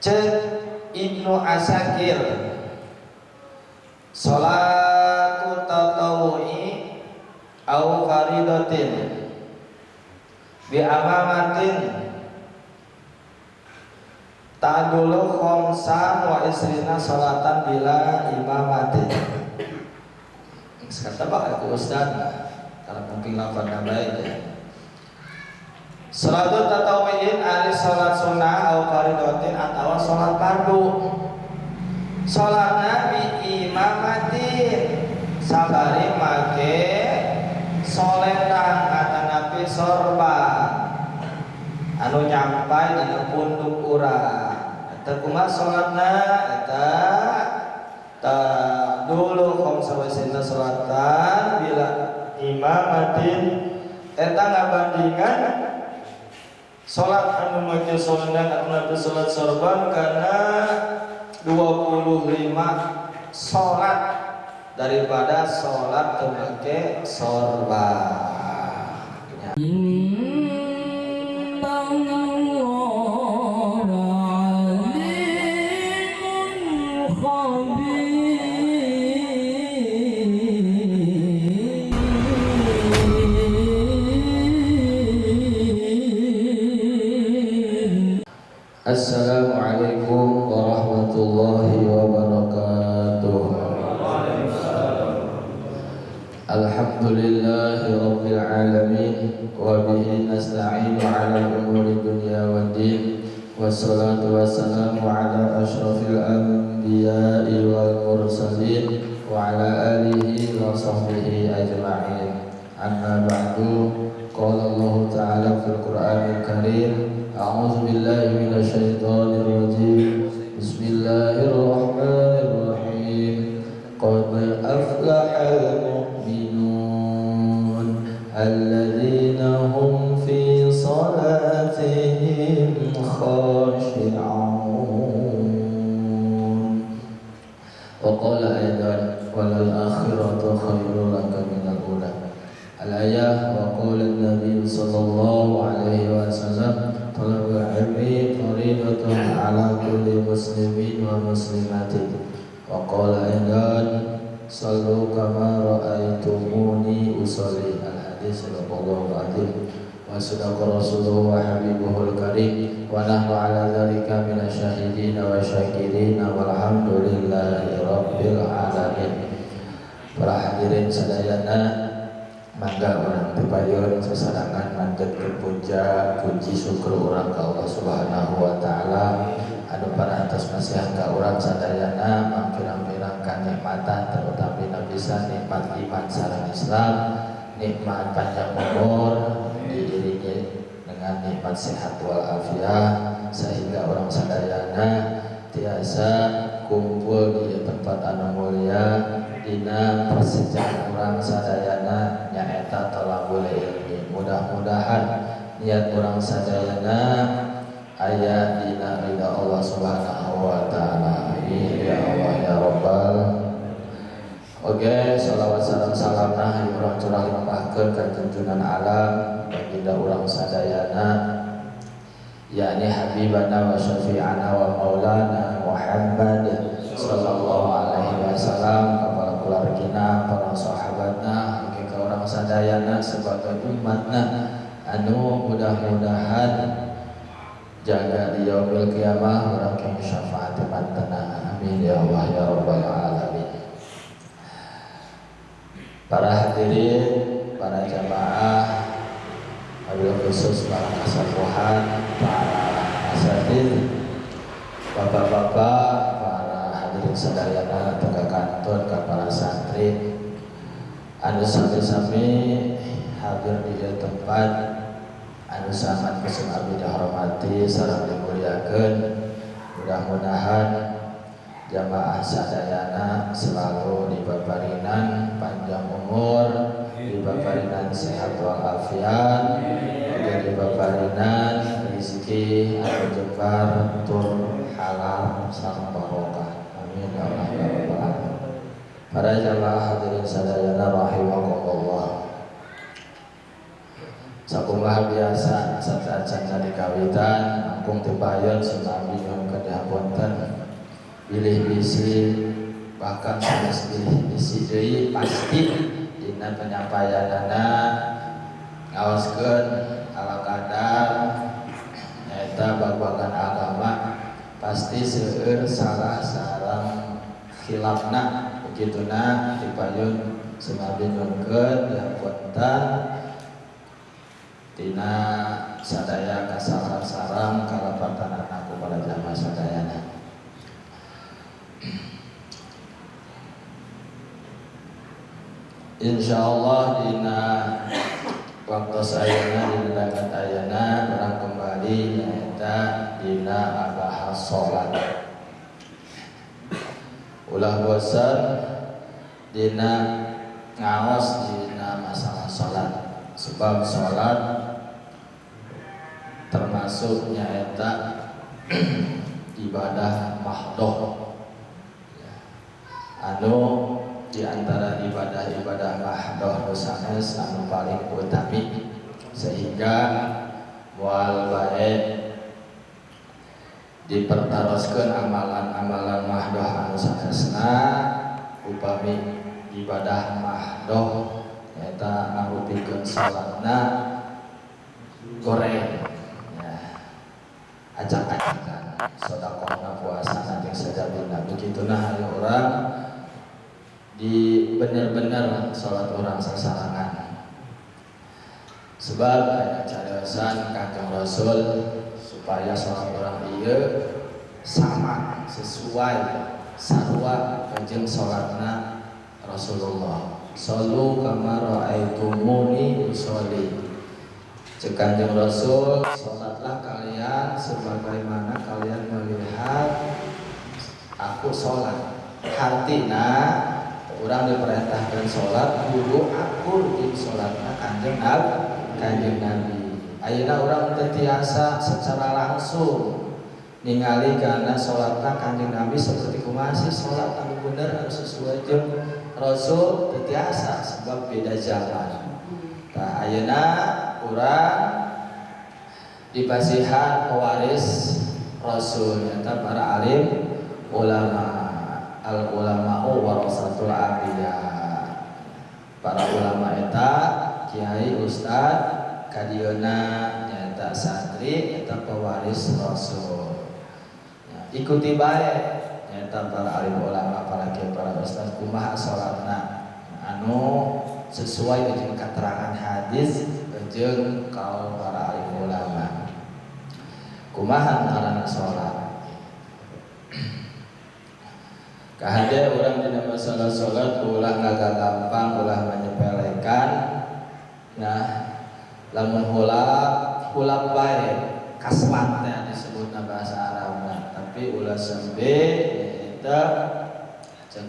Cek Ibnu Asakir, salatu tatawwu'i au faridatin bi amamatin ta'dulu khamsan wa isrina salatan bila imamatin. Kata bakal ku ustaz kalau mungkin lafadna baik ya. Salat tatawwu'in ari salat sunnah au faridatin atawa salat fardu. Salatna bi imamatin sabari make soletang atanapi sorban anu nyampai dina punduk urang. Eta kumaha salatna? Eta dulu khamsa wa isrina salatan bila imamatin, eta ngabandingan salat anu make solatna atanapi salat sorban karena 25 salat daripada salat teu make sorban. إن الله عليم خبير. Assalamualaikum warahmatullahi wabarakatuh. Alhamdulillahi rabbil alamin wa bihi nasta'inu ala umuri dunya waddin, wassalatu wassalamu ala asyrafil anbiya'i wal mursalin wa ala alihi wa sahbihi ajma'in. Amma ba'du. Qala Allah ta'ala fil Qur'anil Karim, a'udzu billahi minasyaitonir rajim. Bismillahirrahmanirrahim. Qad aflahal mu'minun alladzina hum fi salatihim khashi'un. Wa qala aidan, walal akhiratu khairul laka minal ula. Al-ayah. Wa qala an-nabiy sallallahu alaihi wasallam, talabul ilmi faridatun ala kulli muslimin wa muslimatin. Wa qala aidan, sallu kama ra'aitumuni usolli. Al-hadis. Sadaqallahu azim wa sadaqa rasuluhu wa habibuhul karim, wa nahnu ala dzalika minasyahidin wa syakirin, walhamdulillahi rabbil alamin. Para hadirin sadayana, mangga urang tipayun sasarengan manjatkeun puja puji syukur urang ka Allah Subhanahu wa taala anu parantos masihan ka urang sadayana mangpirang-pirang kanikmatan, terutama bisa nikmat iman sareng Islam, nikmat panjang umur diiringi dengan nikmat sehat walafiat, sehingga urang sadayana tiasa kumpul di tempat anu mulia dina persejaan urang sadayana, nyaeta thalabul ilmi. Mudah-mudahan niat urang sadayana aya dina ridha Allah Subhanahu wa taala. Amin ya Allah ya Rabbal. Oke, salawat salam salamna urang curah limpahkeun ka junjungan alam baginda urang sadayana, yakni habibana wa syafi'ana wa maulana Muhammad sallallahu alaihi wasallam, kepala keluargina, para sahabatna, oke ka urang sadayana sebagai umatna anu mudah-mudahan jaga di yaumil kiamah urang keng syafaat mantena. Amin ya Allah ya rabbal alamin. Para hadirin, para jamaah, wabil khusus para kasepuhan, para asatid, bapak-bapak, para hadirin sadayana tengah kantor, ka para santri anu sami-sami hadir di ieu tempat anu sangat kusum abdi dihormati sareng dimuliakeun. Mudah-mudahan jamaah sadayana selalu dibabarinan panjang umur, dibabarinan sehat walafiat, oge dibabarinan rezeki anu jembar tur halal sareng barokah. Amin ya Allah ya rabbal alamin. Para jamaah hadirin sadayana rahimakumullah. Sakumaha biasa sateuacan dikawitan langkung ti payun sumami nyuhunkeun dihapunten bilih bisi bahkan sanes bilih bisi deui pasti dina penyampaianana ngaoskeun ala kadar nyaeta babagan agama pasti seueur salah sareng khilafna begituna dipayun sumami nyuhunkeun dihapunten tina sadaya kasalahan sareng kalepatan ku para jamaah sadayana. Insyaallah dina waktu ayeuna dina danget ayeuna urang kembali nyaeta dina ngabahas salat. Ulah bosan dina ngaos dina masalah salat. Sebab salat termasuk nyaeta ibadah mahdoh. Anu di antara ibadah-ibadah mahdoh nu sanes anu paling utami sehingga moal bae dipertaroskeun amalan-amalan mahdoh anu sanesna upami ibadah mahdoh nyaeta ngarupikeun salatna goreng ya, acak-acakan sedekahna puasana jeung sajabina begituna hayu urang di bener-bener salat urang sasarangan. Sebab aya cariosan Kanjeng Rasul supaya salat urang ieu sama sesuai sarua jeung salatna Rasulullah. Sallu kama raaitumuni usolli. Cek Kanjeng Rasul, salatlah kalian sebagaimana kalian melihat aku salat. Hartina urang diperintahkan salat kudu akur jeung salatna Kanjeng Nabi. Ayeuna urang teu tiasa secara langsung ningali kana salatna Kanjeng Nabi seperti kumaha sih salat anu bener anu sesuai jeung Rasul teu tiasa sebab beda zaman. Tah ayeuna urang dipasihan pewaris Rasul nyata para alim ulama. Al ulama'u warasatul anbiya. Para ulama eta kiai ustad kadieuna nyata santri eta pewaris Rasul. Ya, ikuti bae nyata para alim ulama, para kiai, para ustad kumaha salatna anu sesuai jeung keterangan hadis jeung kaul para alim ulama. Kumaha ngaranna salat? Kahade urang dina masalah salat ulah ngagampang, ulah menyepelekan. Nah, lamun hulap hulap bae kaslat teh disebutna bahasa Arabna, tapi ulah sampe eta cek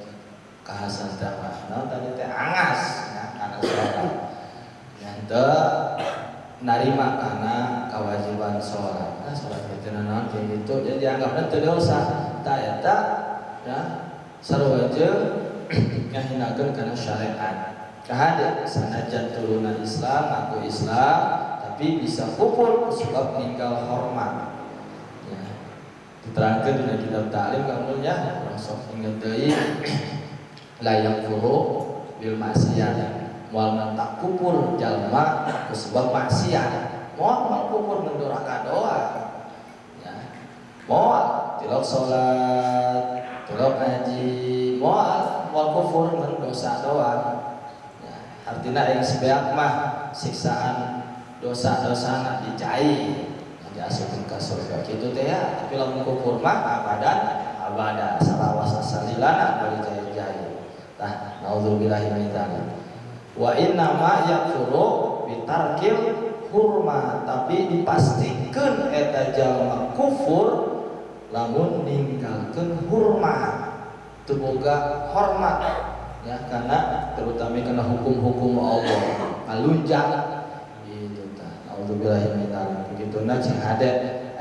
kahasan teh mah naon tadi teh angas ya kana salat. Nya teu narima kana kewajiban salat. Nah, salat kitu naon kieu gitu jadi dianggapna teu dosa. Tah eta ya sarua jeung ngahinakeun kana syariat. Kahade sanajan turunan Islam, aku Islam, tapi bisa kufur sebab ninggal hormat. Ya. Diterangkeun dina kitab ta'lim kamu nya urang sok inget deui la yakfuru bil maksiat. Moal mantak kufur jalma sebab maksiat. Moal moal kufur mendoraka doa. Ya. Moal tilok salat, tilok ngaji, moal moal kufur mendosa doang. Ya, artinya yang sebeak mah siksaan dosa-dosana dicai diasupkeun ka surga kitu teh ya, tapi lamun kufur mah abadan abada salawasa salilana bali jai-jai. Tah naudzubillahi min dzalik. Wa inna ma yakfuru bitarkil hurma, tapi dipastikeun eta jalma kufur lamun ninggalkeun hurma, teu boga hormat ya, karena terutama karena hukum-hukum Allah ngalunjak gitu tah. Naudzubillahi min dzalik. Begituna cing hade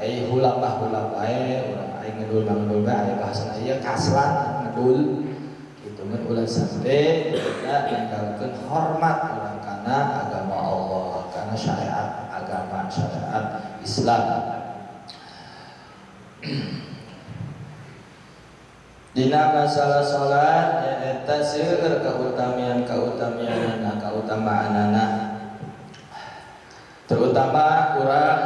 ai hulapah hulap bae urang ai ngedul mangdul bae aya bahasana ieu kaslan ngedul gitu mun ulah sampe kita ninggalkeun hormat urang kana agama Allah, kana Karena syariat agama, syariat Islam. Dina masalah salat nyaeta seueur kautamian kautamianana, kautamaanana, terutama urang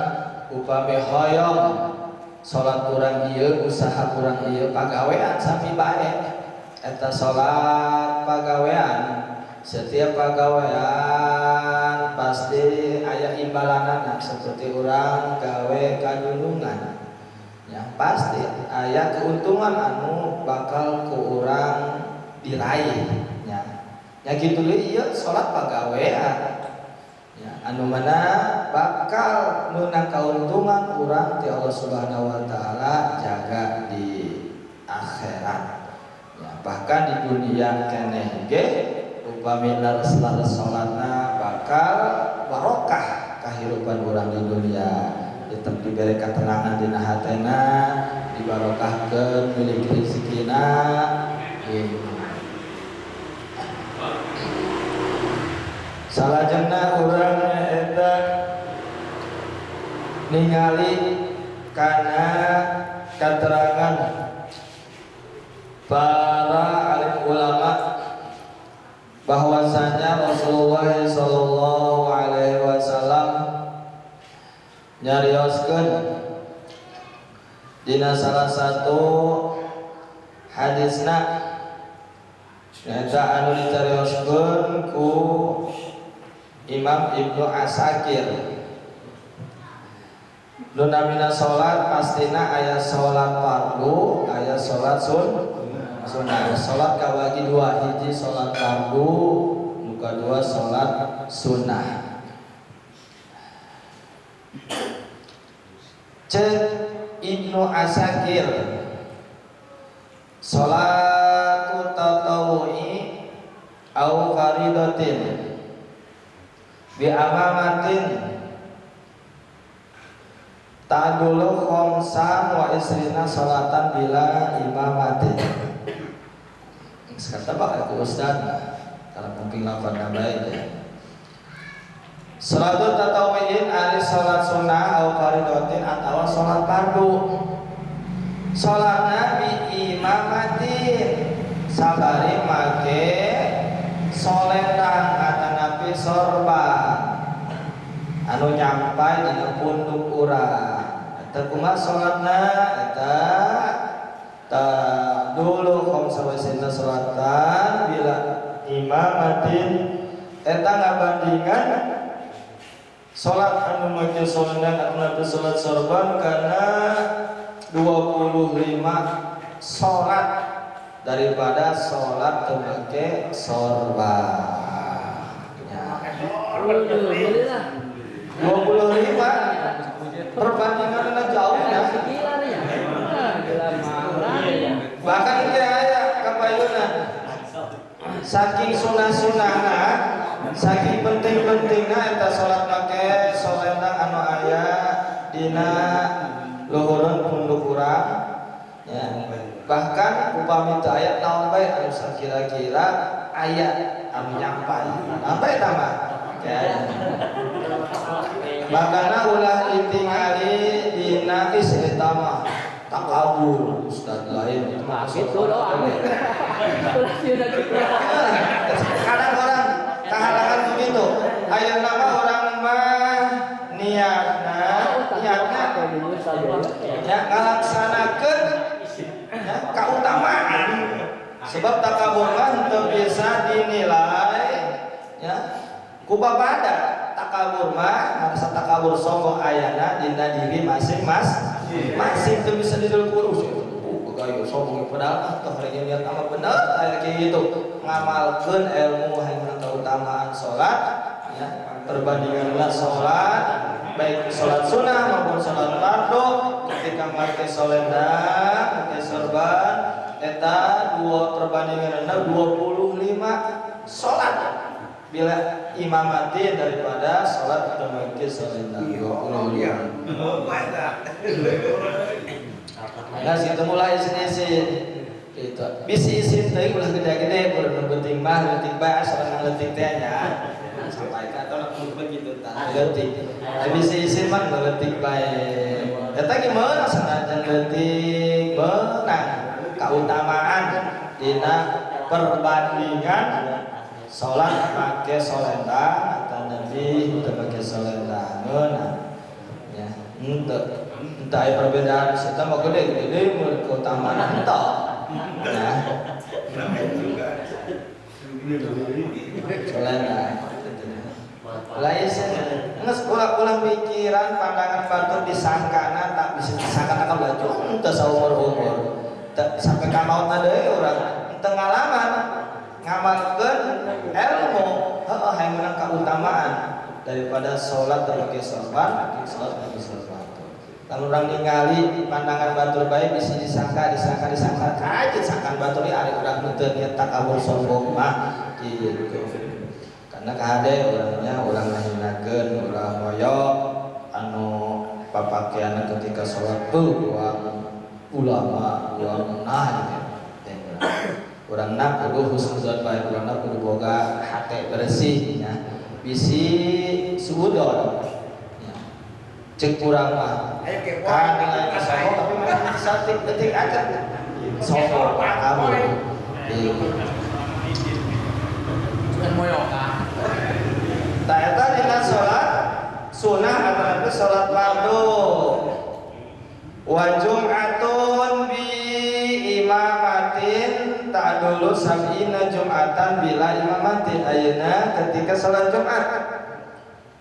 upami hoyong salat urang ieu, usaha urang ieu, pagawean sami bae eta salat pagawean. Setiap pagawean pasti aya imbalanana, seperti urang gawe kadulungan ya pasti aya keuntungan anu bakal ku urang diraih ya. Ya kitu deui ieu salat pagawean ya, anu mana bakal meunang kauntungan urang ti Allah Subhanahu wa taala jaga di akhirat ya, bahkan di dunia keneh ge upami leres-leres salatna bakal barokah kahirupan urang di dunia, tetep diberi ketenangan dina hatena, dibarokahkeun milik rezekina gitu. Salajengna urang eta ningali kana keterangan para alim ulama bahwasanya Rasulullah sallallahu alaihi wasallam nyarioskeun dina salah satu hadisna nyaeta anu dicarioskeun ku Imam Ibnu Asakir. Nu namina salat pastina aya salat fardu, aya salat sunnah. Salat kabagi dua, hiji salat fardu, nu kadua salat sunnah. Cek Ibnu Asakir, salatu tatawwu'i au faridatin bi amamatin ta'dulu khamsan wa isrina salatan bila imamatin. Kata bakal ku ustaz kalau mungkin lafadna bae ya. Salatu tatawwu'in ari salat sunnah au faridatin atawa salat fardu. Salatna bi imamatin sabari make solendang atanapi sorban anu nyampai dina punduk urang. Eta kumaha salatna? Eta ta dulu khamsa wa isrina salatan bila imamatin eta ngabandingan salat anu make solendang atanapi salat sorban karena 25 salat daripada salat teu make sorban. Ya. 25 perbandingannya jauh ya. Bahkan ini aya kapayuna saking sunah-sunahna, saking penting-pentingna eta salat make solendang anu aya dina luhureun punduk urang ya. Bahkan upami teu aya naon bae anu sakira-kira aya anu nyampai. Apa eta mah? Ya. Makana ulah ditingali dina is eta mah takabur ustaz lain itu mah gitu doang. Ulah sieun gitu. Kadang orang kahalangan begitu. Ayeuna mah orang mah niatna ya ngalaksanakeun ya kautamaan. Sebab takabur mah teu bisa dinilai ya ku babada. Takabur mah ngarasa takabur sombong ayana dina diri masing-masing teu bisa didulkur. Gayo sombong padahal mah teh rek niat ama bener aya kieu gitu. Ngamalkeun ilmu hayang keutamaan salat ya, perbandinganna salat baik salat sunnah maupun salat fardu ketika make solendang make sorban eta dua perbandinganna 25 salat bila imamati daripada salat teu make solendang. 25. Nah, situ mulai isin-isin gitu. Bisi isin teuing ulah gede-gede, ulah nu penting mah leutik bae, asal leutik teh nya. Sampai ka atau begitu tah. Leutik. Tapi si isin mah leutik bae. Eta ge meunang sanajan leutik meunang kautamaan dina perbandingan salat make solendang atau nabi teu make solendang meunang. Ya, henteu. Henteu aya perbedaan eta mah gede gede mun keutamaan henteu. Ya. Solendang. Lain geus ulah-ulah mikiran pandangan batur disangkana tak bisa disangka kan baju henteu saumur-umur. Sampai ka mautna deui urang henteu ngalaman ngamalkeun ilmu heueuh hayang meunang kautamaan daripada salat teu make sorban, salat make sorban. Lamun urang ningali pandangan batur bae bisa disangka disangka disangka kajet sangkan batur ari urang henteu niat takabur sombong mah gitu. Karena kahade orangnya orang ngahinakeun, urang moyok anu papakeanna ketika salat tuh buang ulama, buang nah gitu. Urangna kudu husnuzon bae, urangna kudu boga hate bersih nya. Bisi suudon. Ya. Cek urang mah kan nilai sombong tapi mana satik detik aja. Sombong kamu. Gitu. Moyokan. Tah eta dina salat sunah atau salat fardu. Wa jum'atun bi imamatin ta'dulu sab'ina jum'atan bila imamatin. Ayeuna ketika salat Jumat.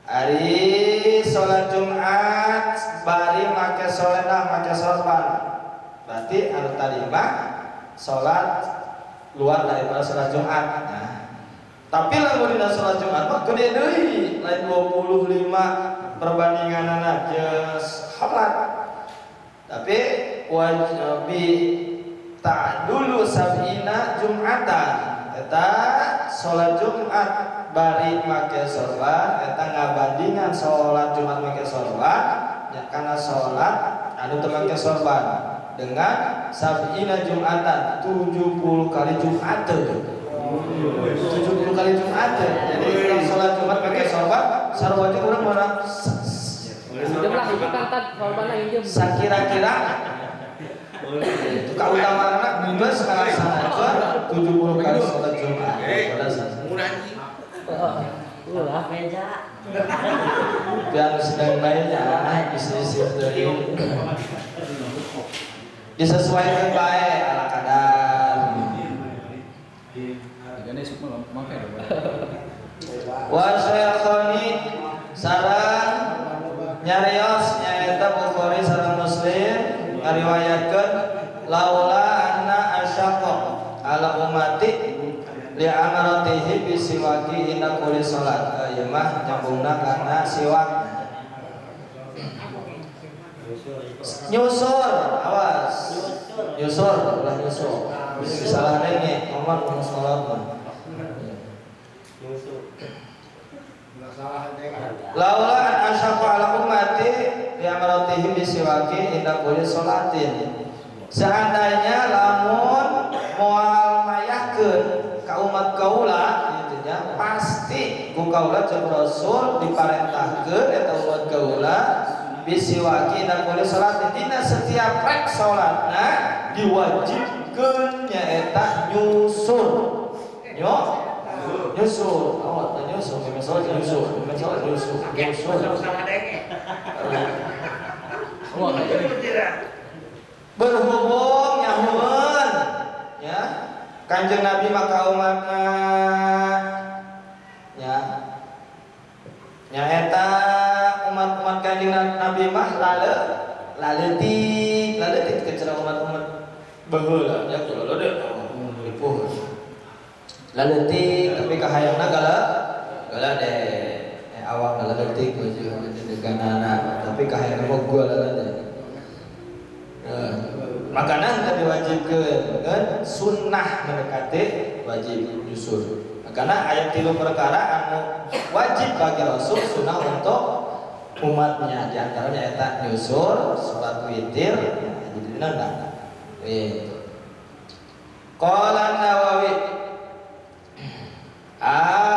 Ari salat Jumat bari make solenah make sorban. Berarti anu tadi mah salat luar daripada salat Jumat. Nah, tapi lamun dina salat Jumat mah gede deui, lain 25 perbandinganana jeung salat. Tapi wajib ta'dulu sab'ina jum'atan. Eta salat Jumat bari make sorban eta ngabandingan salat Jumat make sorban ya karena salat anu teu make sorban dengan sab'ina jum'atan 70 kali Jumat. 70 kali Jumat. Jadi kalau salat Jumat pakai sorban sarua jeung urang mana Injem lah, itu kan tad sorbanna injem. Sakira-kira itu keutamaan geus ngalaksanakeun 70 kali salat Jumat. Ulah. Meja. Biar sedang baiknya isi-isi deui. Disesuaikan bae ala kadar. Wa syekhoni sareng nyarios nyaeta Bukhari sareng Muslim ngariwayatkeun laula anna asyaqa ala ummati li amaratihi bisiwaki inda kulli salat. Ieu mah nyambungna kana siwak. Nyusur, awas. Nyusur, ulah nyusur. Bisa salah nenge, ngomong ngomong salat mah. Laula an asyaqa ala ummati li amaratihim bisiwaki inda kulli salatin. Seandainya lamun moal mayahkeun ka umat kaula gitu nya, pasti ku kaula jeung Rasul diparentahkeun eta umat kaula bisiwaki inda kulli salatin dina setiap rek salatna diwajibkeun nyaeta nyusur. Nyo nyusur, awak nyusur, memang nyusur, memang nyusur, nyusur. Berhubung nyahueun ya Kanjeng Nabi maka umatna ya nyaeta umat-umat Kanjeng Nabi mah lale laletik laletik kecara umat-umat baheula nya kula deh ripuh laletik tapi kahayangna gala gala deh awak laletik baju deganana tapi kahayangna mah gua lalede. Makanan tadi diwajibkan kan sunnah mendekati wajib nyusur. Karena ayat tilu perkara anu wajib bagi Rasul sunnah untuk umatnya, di antaranya eta nyusur, salat witir, jadi dina itu. Qala Nawawi An-Nawawi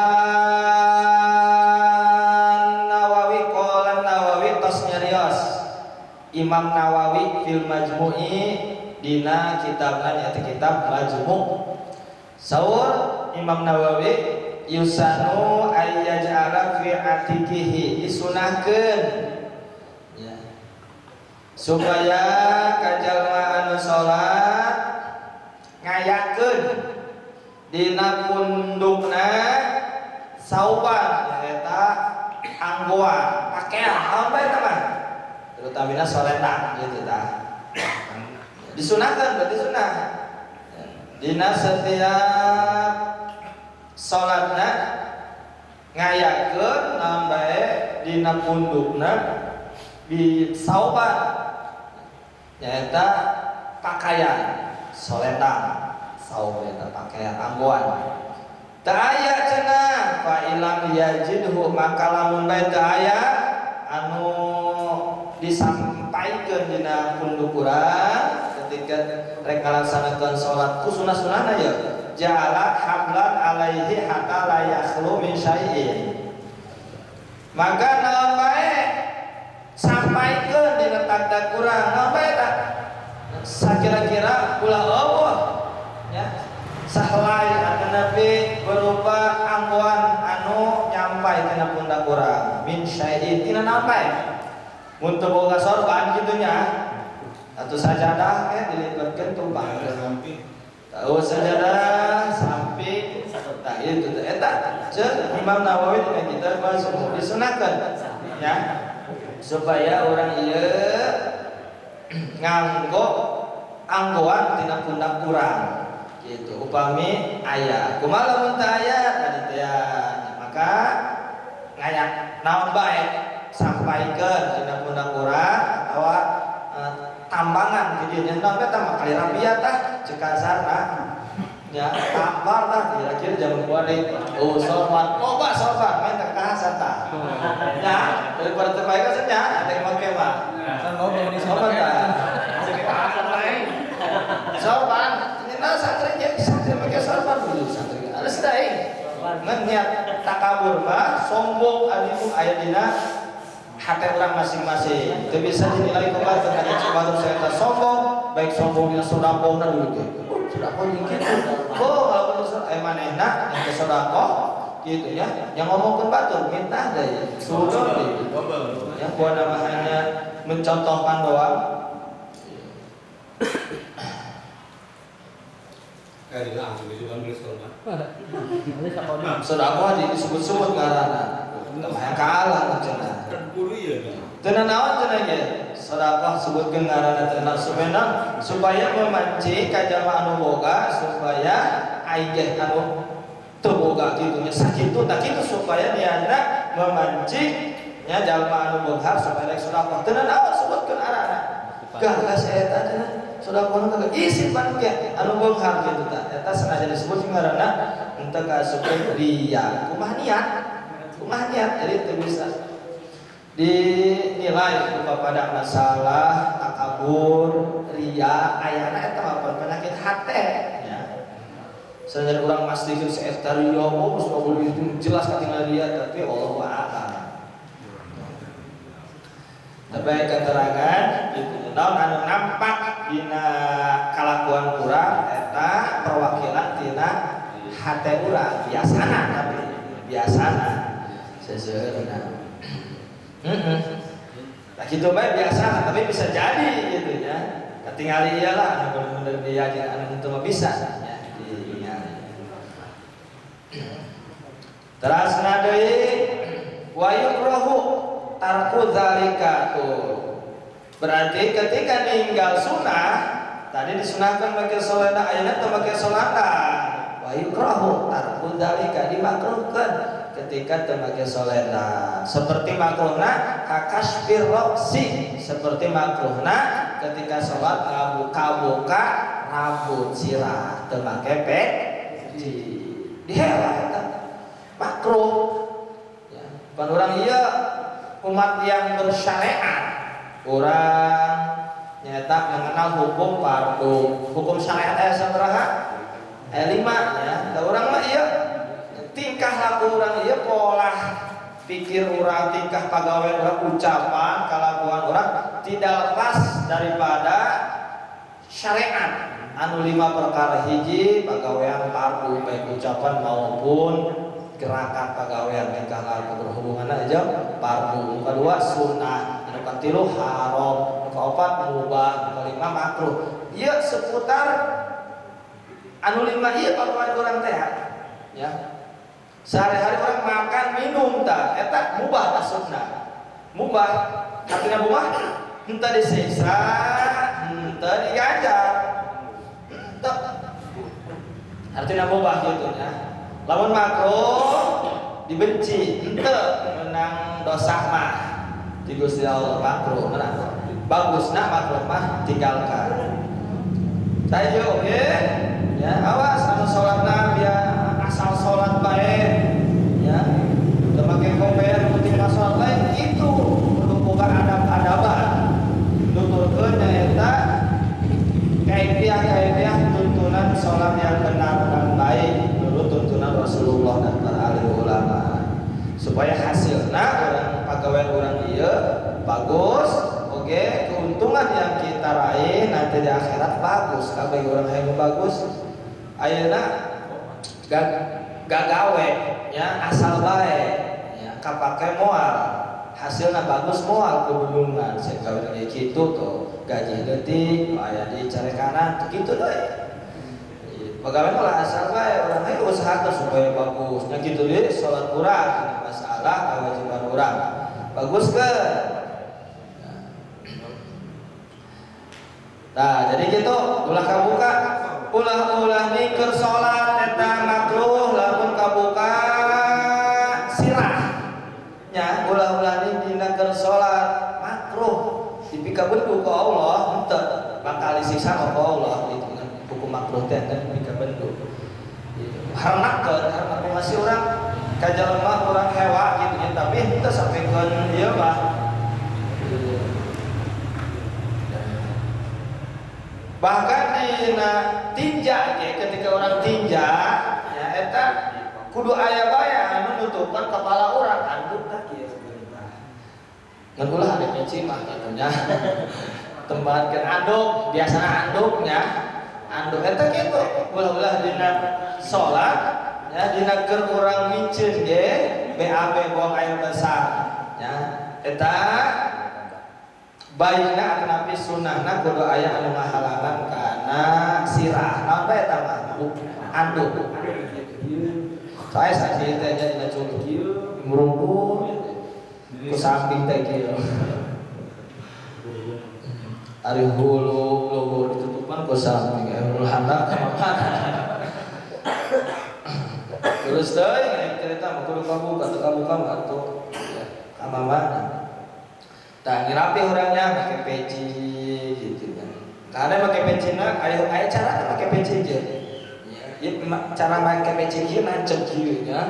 Imam Nawawi fil Majmu'i dina kitabna nyaeta kitab Majmu'. Saur Imam Nawawi yusanu ayyaj'ala fi atikihi disunahkeun ya, supaya kajalma anu salat ngayakeun dina pundukna sauban nyaeta anggoan pakaian naon bae tah mah terutamina solendang gitu tah disunahkan berarti sunah dina setiap salatna ngayakeun naon bae dina pundukna bi sauban nyaeta pakaian solendang saub eta pakaian anggoan teu aya cenah fa ilam yajidhu maka lamun bae teu aya anu disampaikeun dina punduk urang ketika rek ngalaksanakeun salat ku sunah-sunahna ya ja'ala hablan alaihi hatta la yakhlu min syai'in maka naon bae sampaikeun dina tagdag urang naon bae tah sakira-kira ulah eueuh nya sahlai atanapi berupa anggoan anu nyampai tina pundak urang min syai'in tina naon bae mun teu boga sorban kitu nya atau sajadah ke dilipatkeun tumpangkeun tahu sajadah samping tah itu eta ceuk Imam Nawawi dina kitab Majmu' disunahkeun ya supaya orang ieu nganggo anggoan tina pundak urang gitu upami aya kumaha lamun teu aya tadi teh maka ngayak naon bae sampaikeun dina pundak urang atawa tambangan di dieu naon eta mah kali rapia tah ceuk kasarna nya tampar tah kira-kira zaman kuari oh sorban loba sorban main teh kahasan tah nya daripada teu bae kan nya teh make mah Kan loba di sorban tah sorban ini santri ge santri make sorban dulu santri alus deui ngan niat takabur mah sombong adimu aya dina hati orang masing-masing. Teu bisa dinilai ku batur ada batur saya sombong, baik sombong dina sedekahna dulu ge. Oh, sedekah jeung kitu. Oh, kalau aya manehna yang sedekah gitu ya, yang ngomongkeun batur mintah deui. Sudah deui. Ya, bukan nama hanya mencontohkan doang. Sedekah disebut-sebut ngaranna. Teu kalah cenah. Teu naon cenah ge? Sedekah sebutkeun ngaranna teu naon supaya memancing ka jalma anu boga supaya aing ge anu teu boga kitu nya sakitu tah kitu supaya niatna memancing nya jalma anu beunghar supaya rek sedekah. Teu naon sebutkeun ngaranna. Gah saya eta cenah sedekah nu isi pan ge anu beunghar kitu tah. Eta sengaja disebut ngaranna henteu kaasupkeun riya. Kumaha niat? Kumaha niat jadi teu bisa dinilai pada masalah takabur, riya, ayana eta mah penyakit hate ya. Senajan urang mastikeun saeta riya, oh geus jelas katingal riya tapi wallahu a'lam. Tapi keterangan itu naon anu nampak dina kalakuan urang eta perwakilan tina hate urang biasana tapi biasana seseueurna. Nah gitu bae biasa tapi bisa jadi gitu ya. Ketinggali iyalah anu bener-bener dia jeung anu henteu mah bisa nya ditingali. Terasna deui wa yukrahu tarku zalika tuh. Berarti ketika ninggal sunah tadi disunahkan make solenda ayeuna teu make solanda. Wa yukrahu tarku zalika dimakruhkeun ketika teu make solenda. Seperti makruhna kakasfir roksi, seperti makruhna ketika sholat ngabuka-buka rambut sirah teu make peci. Dihela eta makruh. Ya, pan urang ieu umat yang bersyariat, urang nyata mengenal hukum fardu, hukum syariat aya sabaraha? Aya 5 ya. Da urang mah ieu tingkah laku urang ieu pola pikir urang, tingkah pagawean urang, ucapan, kalakuan urang tidak lepas daripada syariat. Anu lima perkara: hiji, pagawean fardu, baik ucapan maupun gerakan pagawean tingkah laku berhubungan aja fardu. Nu kedua sunnah, anu katilu haram, nu kaopat mubah, nu kalima makruh. Ieu seputar anu lima ieu pagawean urang teh ya. Sehari-hari orang makan minum tah eta mubah asupna. Mubah artinya mubah henteu disiksa, henteu diganjar. Henteu. Artinya mubah gitu ya. Lamun makruh dibenci, henteu menang dosa mah di Gusti Allah makruh menang. Bagusna makruh mah tinggalkan. Saya juga oke ya, awas anu salatna biar asal salat bae ya. Teu make koper penting mah salat lain itu kudu boga adab-adaban. Nuturkeun nyaeta kaifiah-kaifiah tuntunan salat yang benar dan baik menurut tuntunan Rasulullah dan para ahli ulama. Supaya hasilna urang pagawean urang ieu bagus, oke, keuntungan yang kita raih nanti di akhirat bagus, kabeh urang hayang bagus. Ayeuna gagawe ya asal bae ya kapake moal hasilnya bagus moal kebulungan saya kawin kayak gitu tuh gaji leutik aya di carekanan tuh gitu deui. Pegawai malah asal bae urang hayang usahakeun supaya bagus nya kitu deui salat urang masalah kewajiban urang bagus ke. Nah, jadi gitu, ulah kabuka, ulah-ulah nih salat eta makruh lamun kabuka sirah. Nya, ulah-ulah nih dina keur salat makruh dipikabendu ku Allah henteu bakal disiksa ku Allah gitu kan. Hukum makruh teh kan dipikabendu. Harnakeun, harnak masih urang ka jelema urang hewa gitu nya, tapi henteu sampikeun ieu mah. Bahkan dina tinja ge ketika orang tinja ya eta kudu aya bae anu nutupan kepala urang anduk tah kieu tah. Ngan ulah ada peci mah kitu nya. Tempatkeun anduk, biasana anduknya. Anduk eta kitu ulah-ulah dina salat ya dina keur urang miceun ge BAB buang air besar ya eta baikna atanapi sunahna kudu aya anu ngahalangan kana sirah naon bae eta mah anduk. Saya saksi teh nya dina culu murungkul ku samping teh kieu. Ari hulu luhur ditutupan ku samping hulu handap ka mana. Terus deui cerita mah kudu kabuka teu kabuka mah atuh ya ka mamana. Tah ngirapi orangnya pakai peci gitu kan. Karena pakai peci na aya aya cara pakai peci ge. Ya, cara pakai peci kieu nancep kieu nya.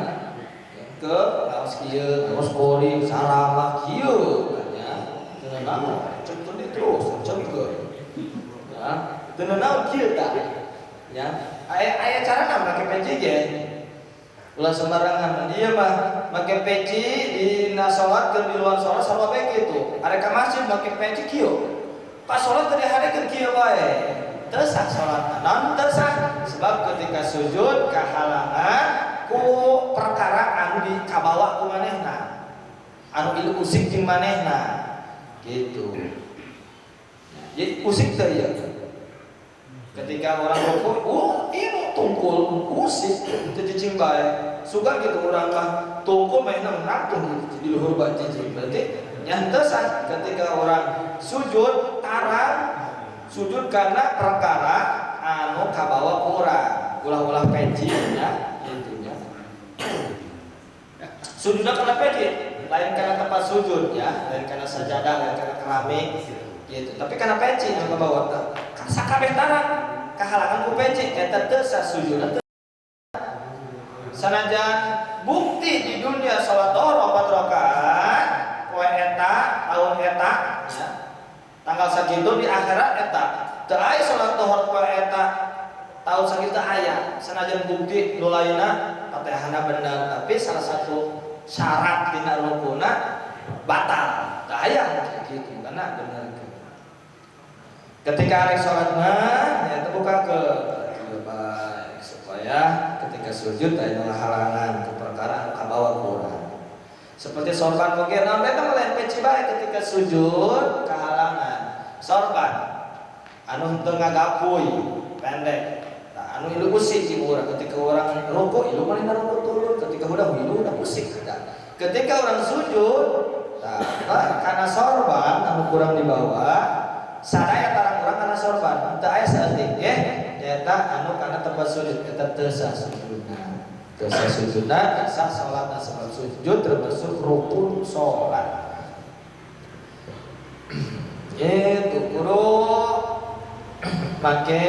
Ke kaos kieu, kaos kori, saramah kieu kan ya. Teu naon, cep teu terus, cep ke. Ya, teu naon kieu tah. Ya, aya aya carana pakai peci ge. Ulah sembarangan dia mah make peci dina salat keur di luar salat sarua bae kitu. Arek ka masjid make peci kieu. Pas salat teu diharekeun kieu bae. Teu sah salatna. Naon teu sah? Sebab ketika sujud kahalangan ku perkara anu dikabawa ku manehna. Anu ieu usik jeung manehna. Gitu. Jadi usik teh ieu. Ketika orang rukuk, ini tungkul usik teu cicing bae. Suka gitu orang mah tungkul mainna nangtung gitu di luhur bae cicing. Berarti nya henteu sah ketika orang sujud tarang sujud karena perkara anu kabawa ku urang. Ulah-ulah peci nya gitu nya. Sujudna kana peci, lain karena tempat sujud ya, lain karena sajadah, lain karena keramik gitu. Tapi karena peci anu kabawa teh. Sakabeh tarang kahalangan ku peci eta teu sah sujudna. Sanajan bukti di dunia salat dhuhur 4 rakaat poe eta tahun eta ya, tanggal sakitu di akhirat eta teu aya salat dhuhur poe eta tahun sakitu aya. Sanajan bukti nu lainna fatihahna bener, tapi salah satu syarat dina rukuna batal. Tah aya gitu karena bener. Ketika arek salat mah ya buka ke baik supaya ketika sujud aya halangan ke perkara anu kabawa kurang. Seperti sorban mungkin naon eta mah lain peci bae ketika sujud kehalangan. Sorban anu henteu ngagapuy pendek. Nah, anu ilu usik di urang ketika orang rukuk ilu mana rukuk turun ketika udah ilu udah usik. Nah, ketika orang sujud nah, karena sorban anu kurang di bawah sadaya tarang urang kana sorban teu aya saeutik ye nyaeta anu kana tempat sujud eta teu sah sujudna. Teu sah sujudna sah salatna sebab sujud termasuk rukun salat. Itu kudu make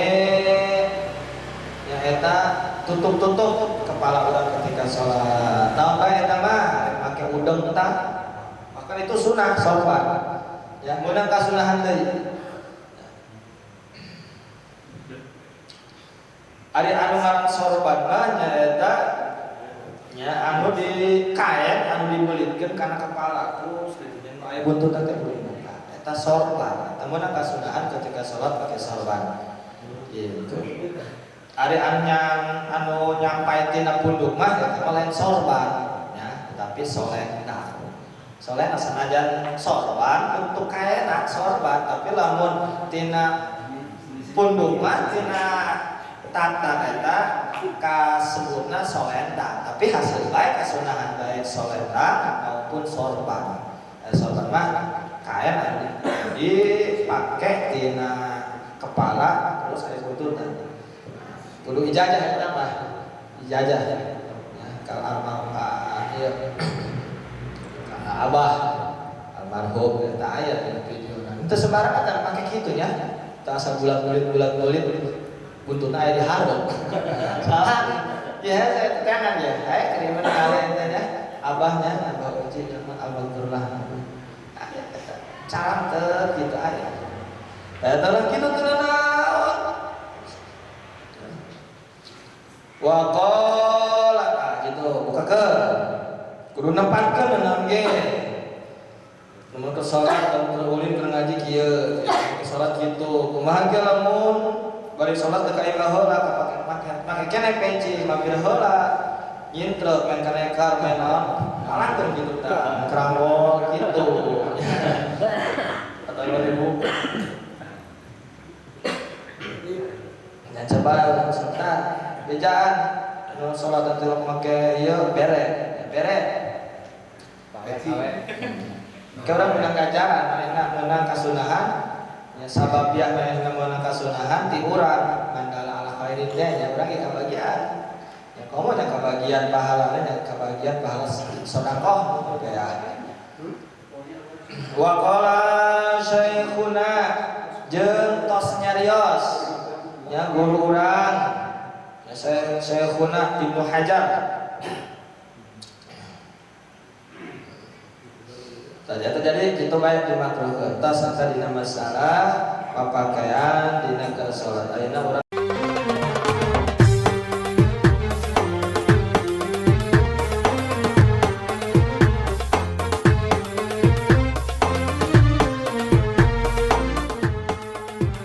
nyaeta tutup-tutup kepala urang ketika salat. Naon bae eta mah make udeng tah. Bahkan itu sunah sorban. Ya, meunang kasunahan deui. Ari anu ngaran sorban mah nyaeta nya anu di kain anu dibelitkeun kana kepala terus gitu nya aya buntutna teh beulina. Eta sorban. Eta meunang kasunahan ketika salat pakai sorban. Gitu. Ari anu nyampai tina punduk mah eta mah lain sorban nya, tapi solendang. Solendang sanajan sorban untuk kaena sorban, tapi lamun tina punduk mah tina tata eta kasebutna solendang, tapi hasil baik kasunahan baik solendang maupun sorban. Sorban mah kain dipake tina kepala terus aya buntutna. Kudu ijazah eta mah, ijazah ya kalau almarhum ieu abah almarhum eta aya dina videona. Henteu sembarangan eta make kitu nya. Teu asa bulat-bulit buntutna aya di hareup. Salah. Ya saya tetangan ya. Hai kiriman kalian teh nya. Abahnya abah uji nama abah gerlah. Aya eta carang teu kitu aya. Eta lah kitu teu naon. Wa qala ah gitu bukakeun. Kudu nempatkeun naon ge. Lamun ke salat lamun keur ulin keur ngaji kieu, ke salat kitu. Kumaha ge lamun bari salat teu ka imah heula kapake make keneh peci mampir heula. Nyintrek main kanekar main naon kalangkeun kitu tah, kerambol kitu. Atau ibu. Dan coba langsung tah bejaan nu salat teh make ieu bere, bere. Peci. Ke orang menang ganjaran, manehna menang kasunahan, ya sababiah manehna menang kasunahan ti urang mandala ala khairin teh nya urang ge kabagian. Ya komo nya kabagian pahalana nya kabagian pahala sedekah gitu ya. Wa qala syekhuna jeung tos nyarios nya guru urang ya Syekhuna Ibnu Hajar. Ternyata jadi kitu bae dimakruhkeun. Tas eta dina masalah papakaian dina keur salat. Ayeuna urang